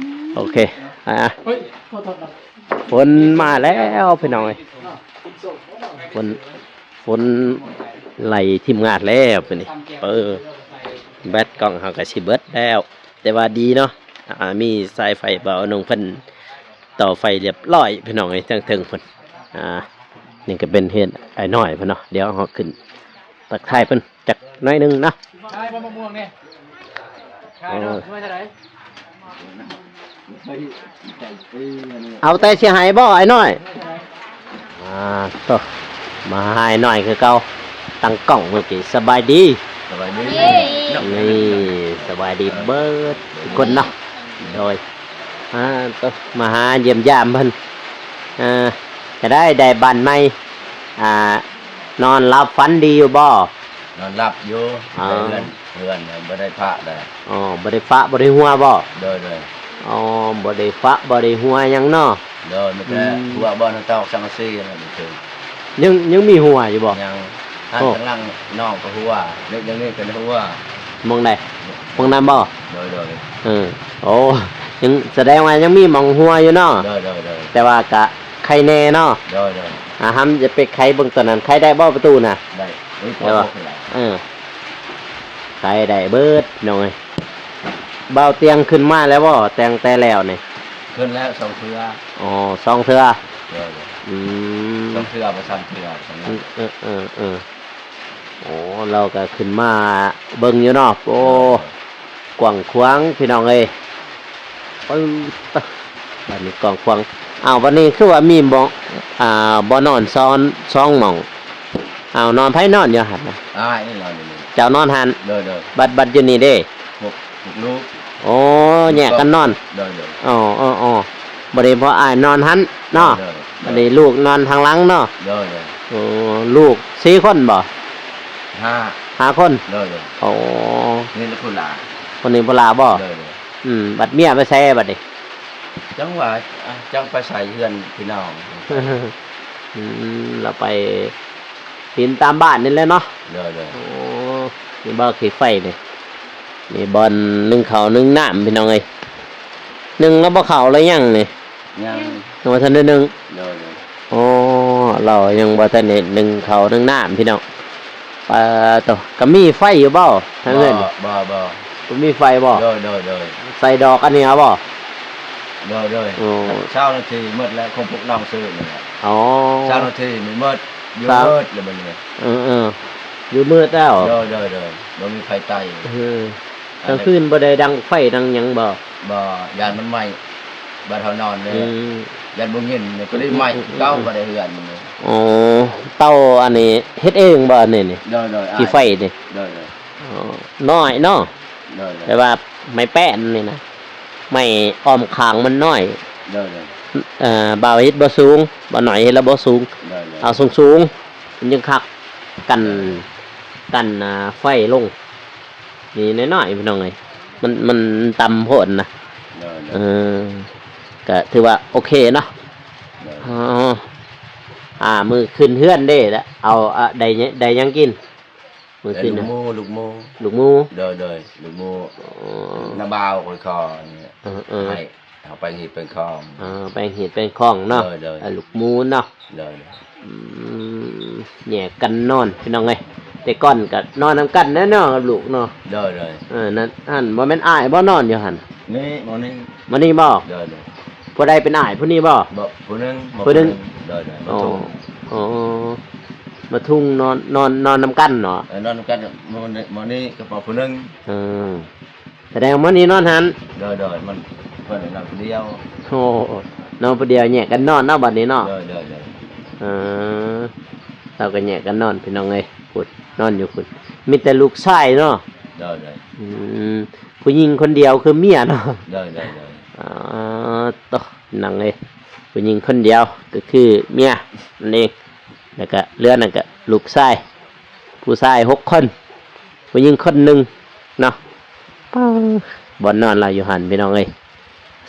ໂອເຄ ອ່າ ເຮີ້ຍ ຂໍໂທດເນາະ. ຝົນມາແລ້ວພີ່ນ້ອງເອີຍ ຝົນ ຝົນໄລ່ທີມງານແລ້ວບາດນີ້ ເອີ ແບັດກ້ອງເຮົາກໍຊິເບິດແລ້ວ ແຕ່ວ່າດີເນາະ ອ່າ ມີສາຍໄຟ ບ່າວໜຸ່ງເພິ່ນຕໍ່ໄຟລຽບລ້ອຍພີ່ນ້ອງເອີຍ ເທິງໆ ພຸ້ນ ອ່າ ນີ້ກໍເປັນເຮືອນອ້າຍນ້ອຍເພິ່ນເນາະ ດຽວເຮົາຂຶ້ນທັກທາຍເພິ່ນ ຈັກໜ້ອຍໜຶ່ງເນາະ ຂາຍບໍ່ ມະມ່ວງນີ້ ຂາຍເນາະ ໜ່ວຍເທົ່າໃດ? ເອົາແຕ່ຊິໃຫ້ບໍ່ອ້າຍນ້ອຍ? ອ່າ ໂຕ ມາຫາອ້າຍນ້ອຍຄືເກົ່າ ຕັ້ງກ້ອງເມື່ອກີ້ ສະບາຍດີ ສະບາຍດີ ນີ້ ສະບາຍດີເບິດທຸກຄົນເນາະ ໂດຍ ອ່າ ໂຕ ມາຫາຢ້ຽມຢາມເພິ່ນ ອ່າ ຈະໄດ້ ໄດ້ບ້ານໃໝ່ ອ່າ ນອນຫຼັບຝັນດີຢູ່ບໍ່? ນອນຫຼັບຢູ່ ອ່າ ເຮືອນ ເຮືອນບໍ່ໄດ້ຟະໄດ໋ ອໍ ບໍ່ໄດ້ຟະບໍ່ໄດ້ຫົວບໍ່? ໂດຍໆ ອໍ ບໍ່ໄດ້ຟະບໍ່ໄດ້ຫົວຫຍັງເນາະ ໂດຍ ມີແຕ່ ອືມ ຫົວບ່ອນຕອກສັງກະສີນັ້ນຄື ຍັງ ຍັງມີຫົວຢູ່ບໍ່? ຍັງ ຫັ້ນ ໂອ້ ທາງຫຼັງນ້ອງກໍຫົວ ເລັກຢ່າງນີ້ກໍຫົວ ໝ່ອງໃດ? ໝ່ອງນັ້ນບໍ່? ໂດຍໆ ເອີ ໂອ້ ຍັງ ສະແດງວ່າຍັງມີໝ່ອງຫົວຢູ່ເນາະ ໂດຍໆ ແຕ່ວ່າກະໄຄແນ່ເນາະ ໂດຍໆ ອາ ຫຳຈະໄປໄຂເບິ່ງຕອນນັ້ນ ໄຂໄດ້ບໍ່ປະຕູນະ? ໄດ້ ເອີ ເອີ ໄຂໄດ້ເບິດນ້ອງເອີຍ ບ່າວຕຽງຂຶ້ນມາແລ້ວບໍ່ ຕັ້ງແຕ່ແລ້ວນີ້? ຂຶ້ນແລ້ວສອງເທື່ອ ອໍ ສອງເທື່ອ ໂດຍ ອືມ ສອງເທື່ອບໍ່ ສາມເທື່ອ ອືມ ເອີໆໆ ໂອ້ ລາວກໍຂຶ້ນມາເບິ່ງຢູ່ເນາະ ໂອ້ ກວ້າງຂວາງພີ່ນ້ອງເອີຍ ປຶດ ບາດນີ້ກວ້າງຂວາງ ອ້າວ ບາດນີ້ຄືວ່າມີບ່ອນ ອ່າ ບ່ອນນອນຊ້ອນ ສອງໝ່ອງ ອ້າວ ນອນ ໃຜນອນຢູ່ຫັ້ນນະ? ອ້າຍນອນຢູ່ນີ້ ເຈົ້ານອນຫັ້ນ ໂດຍໆ ບັດ ບັດຢູ່ນີ້ເດ້? ພວກ ພວກລູກ ໂອ້ ແຍກກັນນອນ ໂດຍໆ ອໍໆໆ ບໍ່ໄດ້ ພໍ່ອ້າຍນອນຫັ້ນເນາະ ໂດຍໆ ບັດນີ້ລູກນອນທາງຫຼັງເນາະ ໂດຍໆ ໂອ້ ລູກສີ່ຄົນບໍ່? ຫ້າ ຫ້າຄົນ ໂດຍໆ ໂອ້ ນີ້ລະຜູ້ຫຼ້າ ຄົນນີ້ຜູ້ຫຼ້າບໍ່? ໂດຍໆ ອືມ ບັດເມຍໄປໃສບັດນີ້? ຈັງວ່າ ອ່າ ຈັກໄປໃສ ເຮືອນພີ່ນ້ອງ ອືມ ລາວໄປ ຫຼິ້ນຕາມບ້ານນີ້ແຫຼະເນາະ ໂດຍໆ ໂອ້ ນີ້ບໍ່ ຂີ້ໄຟນີ້ ນີ້ບ່ອນໜຶ້ງເຂົ້າໜຶ້ງນ້ຳພີ່ນ້ອງເອີຍ ໜຶ້ງແລ້ວບໍ່ເຂົ້າແລ້ວຍັງນີ້? ຍັງ ຍັງບໍ່ທັນໄດ້ໜຶ້ງ ໂດຍໆ ໂອ້ ລາວຍັງບໍ່ທັນໄດ້ໜຶ້ງເຂົ້າໜຶ້ງນ້ຳພີ່ນ້ອງ ປາໂຕ ກໍມີໄຟຢູ່ບໍ່ທາງເຮືອນ? ບໍ່ ບໍ່ ບໍ່ ບໍ່ມີໄຟບໍ່? ໂດຍໆ ໂດຍ ໃສ່ດອກອັນນີ້ເອົາບໍ່? ໂດຍໆ ໂອ້ ຊາວນາທີໝົດແລ້ວ ຂອງພວກນ້ອງຊື້ນີ້ແຫຼະ ອໍ ຊາວນາທີນີ້ໝົດ ຢູ່ ຊາວ ເບິດແລ້ວບັດນີ້ ເອີໆ ຢູ່ມືດແລ້ວ ໂດຍໆ ໂດຍ ບໍ່ມີໄຟໃຕ້ ເອີ ກາງຄືນບໍ່ໄດ້ດັງໄຟດັງຫຍັງບໍ່? ບໍ່ ຢ້ານມັນໄໝ້ ບັດເຮົານອນເດ້ ອືມ ຢ້ານບໍ່ຍິນ ກໍໄດ້ໄໝ້ ອືມ ເກົ່າ ອືມ ບໍ່ໄດ້ເຮືອນ ອໍ ເຕົາອັນນີ້ເຮັດເອງບໍ່ອັນນີ້ນີ້? ໂດຍໆ ຂີ້ໄຟນີ້ ໂດຍໆ ອໍ ນ້ອຍເນາະ ໂດຍໆ ແຕ່ວ່າໄມ້ແປ້ນນີ້ນະ ໄມ້ອ້ອມຂ້າງມັນນ້ອຍ ໂດຍໆ ເອີ ບ່າວເຮັດບໍ່ສູງ ບ່າວໜ້ອຍເຮັດແລ້ວບໍ່ສູງ ໂດຍໆ ເອົາສູງໆ ມັນຈຶ່ງຄັກ ກັນ ກັນ ອ່າ ໄຟລົງ ນີ້ນ້ອຍໆ ພີ່ນ້ອງເອີຍ ມັນ ມັນຕ່ຳໂພດນະ ໂດຍໆ ເອີ ກະຖືວ່າໂອເຄເນາະ ໂດຍ ອໍ ອ່າ ມື້ຂຶ້ນເຮືອນເດ້ ເອົາ ອ່າ ໄດ້ ໄດ້ຫຍັງກິນ? ມື້ຄືນນະ ລູກໝູ ລູກໝູ ລູກໝູ ໂດຍໆ ລູກໝູ ອໍ ນ້າບ່າວຂ້ອຍຂໍນີ້ ເອີໆ ໃຫ້ເຮົາແປງຮີດແປງຄອງ ເອີ ແປງຮີດແປງຄອງເນາະ ໂດຍໆ ເອີ ລູກໝູເນາະ ໂດຍ ອືມ ແຍກກັນນອນພີ່ນ້ອງເອີຍ ແຕ່ກ່ອນກໍນອນນຳກັນແຫຼະເນາະ ກັບລູກເນາະ ໂດຍໆ ເອີ ນັ້ນ ຫັ້ນ ບໍ່ແມ່ນອ້າຍບໍ່ນອນຢູ່ຫັ້ນ? ນີ້ ໝໍນີ້ ໝໍນີ້ບໍ່? ໂດຍໆ ຜູ້ໃດເປັນອ້າຍ ຜູ້ນີ້ບໍ່? ບໍ່ ຜູ້ໜຶ່ງ ຜູ້ໜຶ່ງ ໂດຍໆ ໝໍ ອໍ ທຸງ ອໍ ໝໍທຸງນອນ ນອນ ນອນນຳກັນເນາະ ເອີ ນອນນຳກັນ ໝໍນີ້ ໝໍນີ້ກັບໝໍຜູ້ໜຶ່ງ ເອີ ສະແດງໝໍນີ້ນອນຫັ້ນ ໂດຍໆ ມັນ ເພິ່ນນອນຜູ້ດຽວ ໂອ້ ນອນຜູ້ດຽວ ແຍກກັນນອນເນາະ ບັດນີ້ເນາະ ໂດຍໆໆ ເອີ ລາວກໍແຍກກັນນອນ ພີ່ນ້ອງເອີຍ ພຸ້ນ ນອນຢູ່ພຸ້ນ ມີແຕ່ລູກຊາຍເນາະ ໂດຍໆ ອືມ ຜູ້ຍິງຄົນດຽວຄືເມຍເນາະ ໂດຍໆໆ ອໍ ໂຕ ພີ່ນ້ອງເອີຍ ຜູ້ຍິງຄົນດຽວກໍຄືເມຍນັ້ນເອງ ແລ້ວກະເຫຼືອນັ້ນກະລູກຊາຍ ຜູ້ຊາຍຫົກຄົນ ຜູ້ຍິງຄົນໜຶ່ງເນາະ ປາ ບ່ອນນອນລາວຢູ່ຫັ້ນ ພີ່ນ້ອງເອີຍ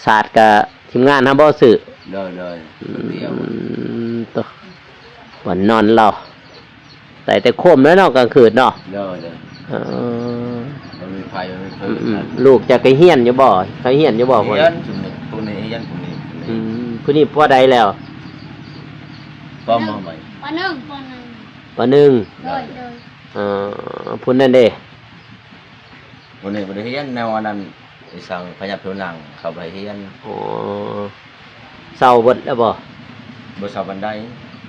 ສາດກະທີມງານເຮົາບໍ່ຊື້ ໂດຍໆ ອືມ ໂຕ ບ່ອນນອນລາວ ໃສ່ແຕ່ໂຄມແລ້ວເນາະ ກາງຄືນເນາະ ໂດຍໆ ເອີ ບໍ່ມີໄຟ ບໍ່ມີເພີງ ອືມ ລູກເຈົ້າກໍຮຽນຢູ່ບໍ່? ເຂົາຮຽນຢູ່ບໍ່? ຮຽນ ຊຸມນີ້ ພວກນີ້ຮຽນ ພວກນີ້ ອືມ ພ ຜູ້ນີ້ ປ.ໃດແລ້ວ? ປ.ມ.ໃໝ່ ປ.ໜຶ່ງ ປ.ໜຶ່ງ ປ.ໜຶ່ງ ໂດຍ ໂດຍ ເອີ ຜູ້ນັ້ນເດ? ຜູ້ນີ້ບໍ່ໄດ້ຮຽນແນວອັນນັ້ນ ອີສັງພະຍາດຜິວໜັງ ເຂົາບໍ່ໃຫ້ຮຽນ. ອໍ ເຊົາເບິດແລ້ວບໍ່? ບໍ່ເຊົາປານໃດ.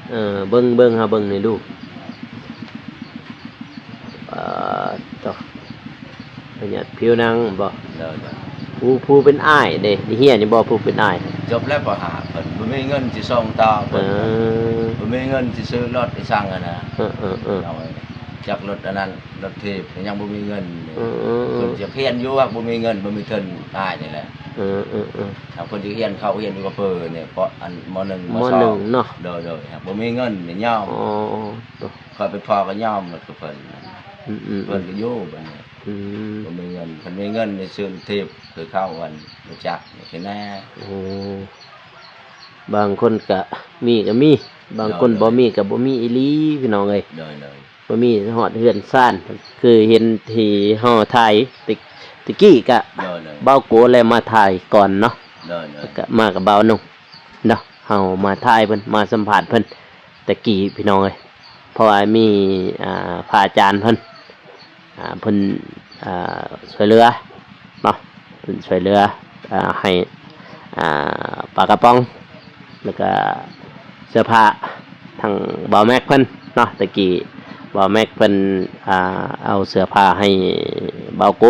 ເອີ ເບິ່ງ ເບິ່ງ ຫາເບິ່ງໃຫ້ດູ. ປາດໂທ້ ພະຍາດຜິວໜັງບໍ? ໂດຍ ໂດຍ. ຜູ້ ຜູ້ເປັນອ້າຍເດ ໄດ້ຮຽນຢູ່ບໍ ຜູ້ເປັນອ້າຍ? ຈົບແລ້ວ ປໍຫ້າ ເພິ່ນບໍ່ມີເງິນຊິສົ່ງຕໍ່ເພິ່ນ ເອີ ບໍ່ມີເງິນຊິຊື້ລົດອີສັງຫັ້ນນະ. ເອີ ເອີ ເອີ ເອົາ ຈັກລົດອັນນັ້ນ ລົດຖີບ ຍັງບໍ່ມີເງິນ. ເອີ ເພິ່ນຢາກຮຽນຢູ່ ຫາກບໍ່ມີເງິນ ບໍ່ມີທຶນ ອ້າຍນີ້ແຫຼະ. ເອີ ເອີ ເອີ ຖ້າເພິ່ນຊິຮຽນ ເຂົາຮຽນຢູ່ກະເປີນີ້ ເພາະອັນ ມໍໜຶ່ງ ມໍ ມໍ ມໍສອງ ໜຶ່ງເນາະ. ໂດຍ ໂດຍ ຫາກບໍ່ມີເງິນນີ້ຍອມ. ອໍ ຂ້ອຍໄປພໍ້ກໍຍອມລົດກັບເພິ່ນ. ອືມໆໆ ເພິ່ນກໍຢູ່ບັດນີ້. ອືມ ບໍ່ມີເງິນ ຄັນມີເງິນນີ້ຊື້ລົດຖີບ ຄືເຂົາອັນ ຮູ້ຈັກນີ້ແນ່. ໂອ້ ບາງຄົນກະມີກະມີ ບາງຄົນ ໂດຍ ໂດຍ ບໍ່ມີກະບໍ່ມີອີ່ຫຼີ ພີ່ນ້ອງເອີຍ. ໂດຍ ໂດຍ. ບໍ່ມີຮອດເຮືອນຊານ ຄືເຫັນທີ່ເຮົາຖ່າຍແຕ່ ແຕ່ກີ້ກະ ໂດຍ ໂດຍ ບ່າວໂກແລະມາຖ່າຍກ່ອນເນາະ. ໂດຍ ໂດຍ. ກະມາກັບບ່າວນົງເນາະ ເຮົາມາຖ່າຍເພິ່ນ ມາສຳພາດເພິ່ນແຕ່ກີ້ ພີ່ນ້ອງເອີຍ. ເພາະວ່າມີ ອ່າ ພະອາຈານເພິ່ນ ອ່າ ເພິ່ນ ອ່າ ຊ່ວຍເຫຼືອເນາະ ເພິ່ນຊ່ວຍເຫຼືອ ອ່າ ໃຫ້ ອ່າ ປາກະປ໋ອງ ແລ້ວກະເສື້ອຜ້າ ທາງບ່າວແມັກເພິ່ນເນາະ. ແຕ່ກີ້ບ່າວແມັກເພິ່ນ ອ່າ ເອົາເສື້ອຜ້າໃຫ້ບ່າວໂກ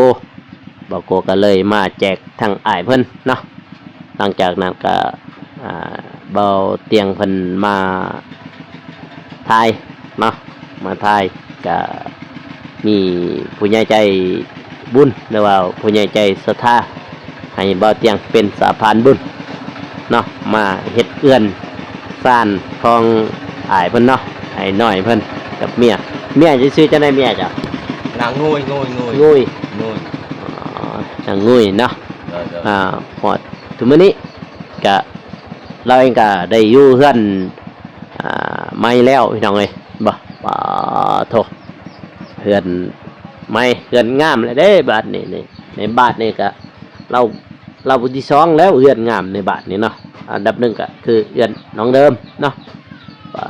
ບ່າວໂກກໍເລີຍມາແຈກທາງອ້າຍເພິ່ນເນາະ. ຫຼັງຈາກນັ້ນກໍ ອ່າ ບ່າວຕຽງເພິ່ນມາຖ່າຍເນາະ ມາຖ່າຍ ກະມີຜູ້ໃຫຍ່ໃຈບຸນ ຫຼືວ່າຜູ້ໃຫຍ່ໃຈສັດທາ ໃຫ້ບ່າວຕຽງເປັນສະພານບຸນເນາະ ມາເຮັດເຮືອນຊານຂອງອ້າຍເພິ່ນເນາະ ອ້າຍນ້ອຍເພິ່ນກັບເມຍ. ເມຍຈະຊື່ຈັ່ງໃດເມຍເຈົ້າ? ນາງງຸຍ ງຸຍ ງຸຍ ງຸຍ ງຸຍ. ອໍ ນາງງຸຍເນາະ. ໂດຍ ໂດຍ. ອ່າ ຮອດທຸກມື້ນີ້ ກະ ລາວເອງກະໄດ້ຢູ່ເຮືອນ ອ່າ ໃໝ່ແລ້ວ ພີ່ນ້ອງເອີຍ ບໍ່? ປາໂທ້ ເຮືອນໃໝ່ ເຮືອນງາມແລ້ວເດ້ບາດນີ້. ນີ້ ໃນບາດນີ້ກະ ລາວ ລາວຜູ້ທີສອງແລ້ວ ເຮືອນງາມໃນບາດນີ້ເນາະ. ອັນດັບໜຶ່ງກະຄືເຮືອນນ້ອງເດີມເນາະ. ປາ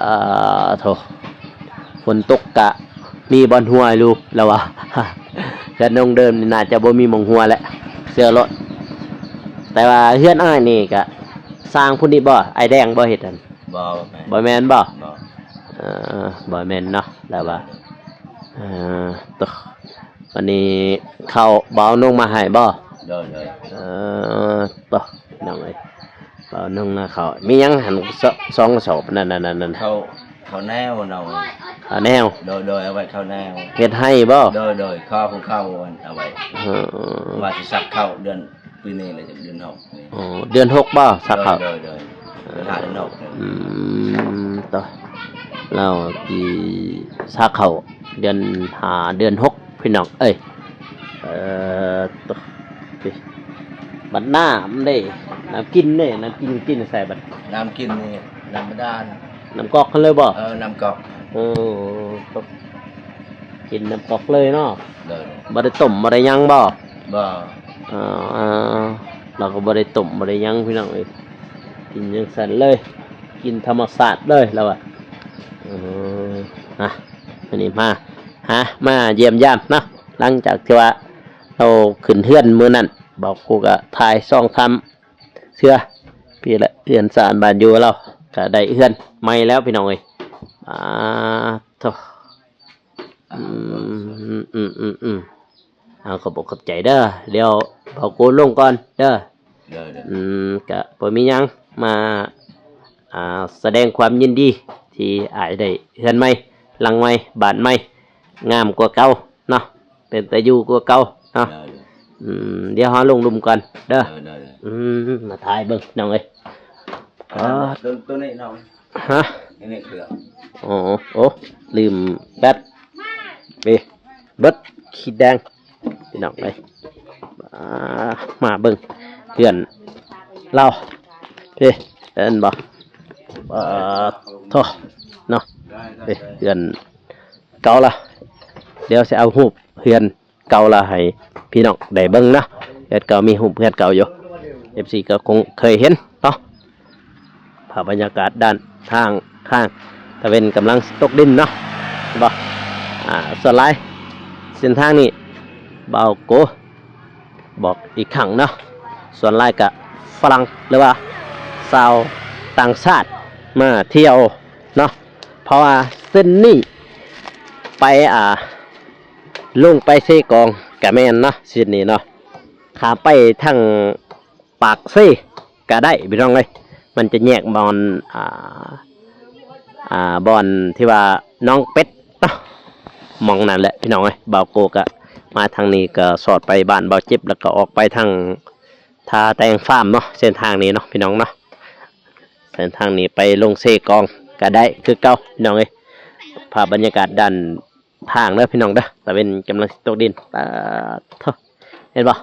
ໂທ້ ຝົນຕົກກະມີບ່ອນຮົ່ວຢູ່ ລາວວ່າ ເຮືອນນ້ອງເດີມນີ້ໜ້າຈະບໍ່ມີໝ່ອງຮົ່ວແຫຼະ ເຊື່ອໂລດ. ແຕ່ວ່າເຮືອນອ້າຍນີ້ກະ ສ້າງຜູ້ນີ້ບໍ່? ອ້າຍແດງບໍ່ເຮັດຫັ້ນ? ບໍ່ ບໍ່ແມ່ນ ບໍ່ແມ່ນບໍ່? ບໍ່. ເອີ ບໍ່ແມ່ນເນາະ ແລ້ວວ່າ ເອີ ໂຕ ວັນນີ້ເຂົ້າບ່າວນົງມາໃຫ້ບໍ່? ໂດຍ ໂດຍ. ເອີ ໂຕ ນ້ອງເອີຍ ບ່າວນົງນະ ເຂົ້າມີຫຍັງຫັ້ນ ສ- ສອງກະສອບ ນັ້ນໆໆ ເຂົ້າ ເຂົ້າແນວເນາະ. ເຂົ້າແນວ? ໂດຍ ໂດຍ ເອົາໄວ້ເຂົ້າແນວ. ເຮັດໄຮ່ບໍ່? ໂດຍ ໂດຍ ຂໍຜູ້ເຂົ້າເອົາໄວ້. ເອີ ວ່າຊິສັກເຂົ້າເດືອນ ປີນີ້ແຫຼະ ເດືອນຫົກນີ້. ອໍ ເດືອນຫົກບໍ່ ສັກເຂົ້າ? ໂດຍ ໂດຍ ໂດຍ ເດືອນຫ້າ ເດືອນຫົກ. ອືມ ໂຕ ລາວຊິສັກເຂົ້າເດືອນຫ້າ ເດືອນຫົກ ພີ່ນ້ອງເອີຍ. ເອີ ໂຕ ບັດນ້ຳເດ້ ນ້ຳກິນເດ້ ນ້ຳກິນ ກິນໃສບັດ? ນ້ຳກິນນີ້ ນ້ຳບາດານ ນ້ຳກອກຫັ້ນເລີຍບໍ່? ເອີ ນ້ຳກອກ. ເອີ ໂຕ ກິນນ້ຳກອກເລີຍເນາະ. ໂດຍ ບໍ່ໄດ້ຕົ້ມ ບໍ່ໄດ້ຫຍັງບໍ່? ບໍ່. ເອີ ລາວກໍບໍ່ໄດ້ຕົ້ມ ບໍ່ໄດ້ຫຍັງ ພີ່ນ້ອງເອີຍ ກິນຈັ່ງຊັ້ນເລີຍ ກິນທຳມະຊາດເລີຍ ລາວວ່າ. ເອີ ອ່ະ ມື້ນີ້ມາຫາ ມາຢ້ຽມຢາມເນາະ. ຫຼັງຈາກທີ່ວ່າເຮົາຂຶ້ນເຮືອນມື້ນັ້ນ ບ່າວໂກກໍຖ່າຍຊ່ອງທຳເທື່ອ ພີ້ແຫຼະ ເຮືອນຊານບ້ານຢູ່ລາວ ກໍໄດ້ເຮືອນໃໝ່ແລ້ວ ພີ່ນ້ອງເອີຍ. ອ່າ ໂທ້ ອືມ ອືມ ອືມ ອືມ ເອົາ ຂອບອົກຂອບໃຈເດີ ດຽວບ່າວໂກລົງກ່ອນເດີ. ໂດຍ ໂດຍ. ອືມ ກະບໍ່ມີຫຍັງ ມາ ອ່າ ສະແດງຄວາມຍິນດີທີ່ອ້າຍໄດ້ເຮືອນໃໝ່ ຫຼັງໃໝ່ ບ້ານໃໝ່ ງາມກວ່າເກົ່າເນາະ ເປັນຕາຢູ່ກວ່າເກົ່າເນາະ. ໂດຍ ໂດຍ. ອືມ ດຽວເຮົາລົງລຸ່ມກ່ອນເດີ. ໂດຍ ໂດຍ ໂດຍ. ອືມ ມາຖ່າຍເບິ່ງ ນ້ອງເອີຍ. ອໍ ຕົວ ຕົວນີ້ນ້ອງ. ຮະ? ນີ້ເຄື່ອງ. ອໍ ໂອ້ ລືມແບັດ ເອີ ເບິດ ຂີດແດງ ພີ່ນ້ອງເອີຍ. ອ່າ ມາເບິ່ງເຮືອນລາວ ເອີ ເຫັນບໍ່? ປາໂທ້ ເນາະ ເອີ ເຮືອນເກົ່າລະ. ດຽວຊິເອົາຮູບເຮືອນ ເກົ່າລະໃຫ້ພີ່ນ້ອງໄດ້ເບິ່ງເນາະ. ເຮືອນເກົ່າ ມີຮູບເຮືອນເກົ່າຢູ່ ເອັຟຊີກໍຄົງເຄີຍເຫັນເນາະ. ພາບບັນຍາກາດດ້ານທາງຂ້າງຕາເວັນກຳລັງຕົກດິນເນາະ ເຫັນບໍ່? ອາ ສ່ວນຫຼາຍເສັ້ນທາງນີ້ ບ່າວໂກບອກອີກຄັ້ງເນາະ ສ່ວນຫຼາຍກະຝຣັ່ງ ຫຼືວ່າຊາວຕ່າງຊາດມາທ່ຽວເນາະ ເພາະວ່າເສັ້ນນີ້ໄປ ອາ ລົງໄປເຊກອງກະແມ່ນເນາະ ເສັ້ນນີ້ເນາະ ຂ້າມໄປທາງ ປາກເຊກະໄດ້ພີ່ນ້ອງເອີຍ ມັນຈະແຍກບ່ອນ ອ່າ ອ່າ ບ່ອນທີ່ວ່າໜອງເປັດເນາະ ໝ່ອງນັ້ນແຫຼະພີ່ນ້ອງເອີຍ ບ່າວໂກກະມາທາງນີ້ກະສອດໄປບ້ານບ່າວເຈັບ ແລ້ວກະອອກໄປທາງທ່າແຕງຟາມເນາະ ເສັ້ນທາງນີ້ເນາະພີ່ນ້ອງເນາະ ເສັ້ນທາງນີ້ໄປລົງເຊກອງກະໄດ້ຄືເກົ່າພີ່ນ້ອງເອີຍ ພາບບັນຍາກາດດ້ານ ທາງເດີພີ່ນ້ອງເດີ ຕາເວັນກຳລັງຊິຕົກດິນ ປາດໂທ້ ເຫັນບໍ່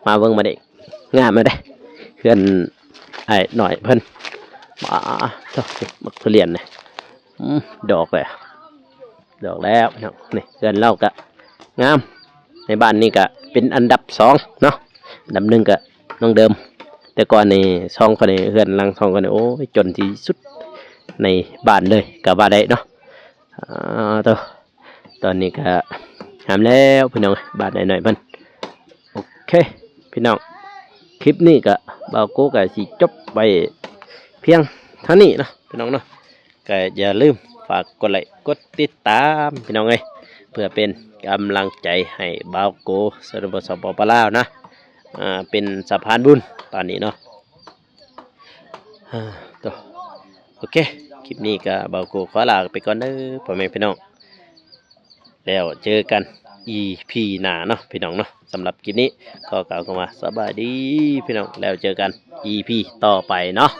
ມາເບິ່ງມາເດ້ ງາມແລ້ວເດ້ ເຮືອນອ້າຍນ້ອຍເພິ່ນ ປາດໂທ້ ບັກທຸລຽນນີ້ ອືມ ດອກແລ້ວ ດອກແລ້ວພີ່ນ້ອງ ນີ້ເຮືອນລາວກະງາມ ໃນບ້ານນີ້ກະເປັນອັນດັບສອງເນາະ ອັນດັບໜຶ່ງກະນ້ອງເດີມ ແຕ່ກ່ອນນີ້ສອງຄົນນີ້ ເຮືອນຫຼັງສອງຄົນນີ້ ໂອ້ຍ ຈົນທີ່ສຸດໃນບ້ານເລີຍກະວ່າໄດ້ເນາະ ອາ ໂທ້ ຕອນນີ້ກະງາມແລ້ວພີ່ນ້ອງ ບ້ານອ້າຍນ້ອຍເພິ່ນ ໂອເຄພີ່ນ້ອງ ຄລິບນີ້ກະ ບ່າວໂກກະຊິຈົບໄວ້ພຽງເທົ່ານີ້ເນາະພີ່ນ້ອງເນາະ ກະຢ່າລືມຝາກກົດໄລກົດຕິດຕາມພີ່ນ້ອງເອີຍ ເພື່ອເປັນກຳລັງໃຈໃຫ້ບ່າວໂກ ສະປປ ສປປ ລາວນະ ອ່າ ເປັນສະພານບຸນຕອນນີ້ເນາະ ອ່າ ໂຕ ໂອເຄ ຄລິບນີ້ກະບ່າວໂກຂໍລາໄປກ່ອນເດີພໍ່ແມ່ພີ່ນ້ອງ ແລ້ວເຈີກັນອີພີໜ້າເນາະພີ່ນ້ອງເນາະ ສຳລັບຄລິບນີ້ຂໍກ່າວຄຳວ່າສະບາຍດີພີ່ນ້ອງ ແລ້ວເຈີກັນອີພີຕໍ່ໄປເນາະ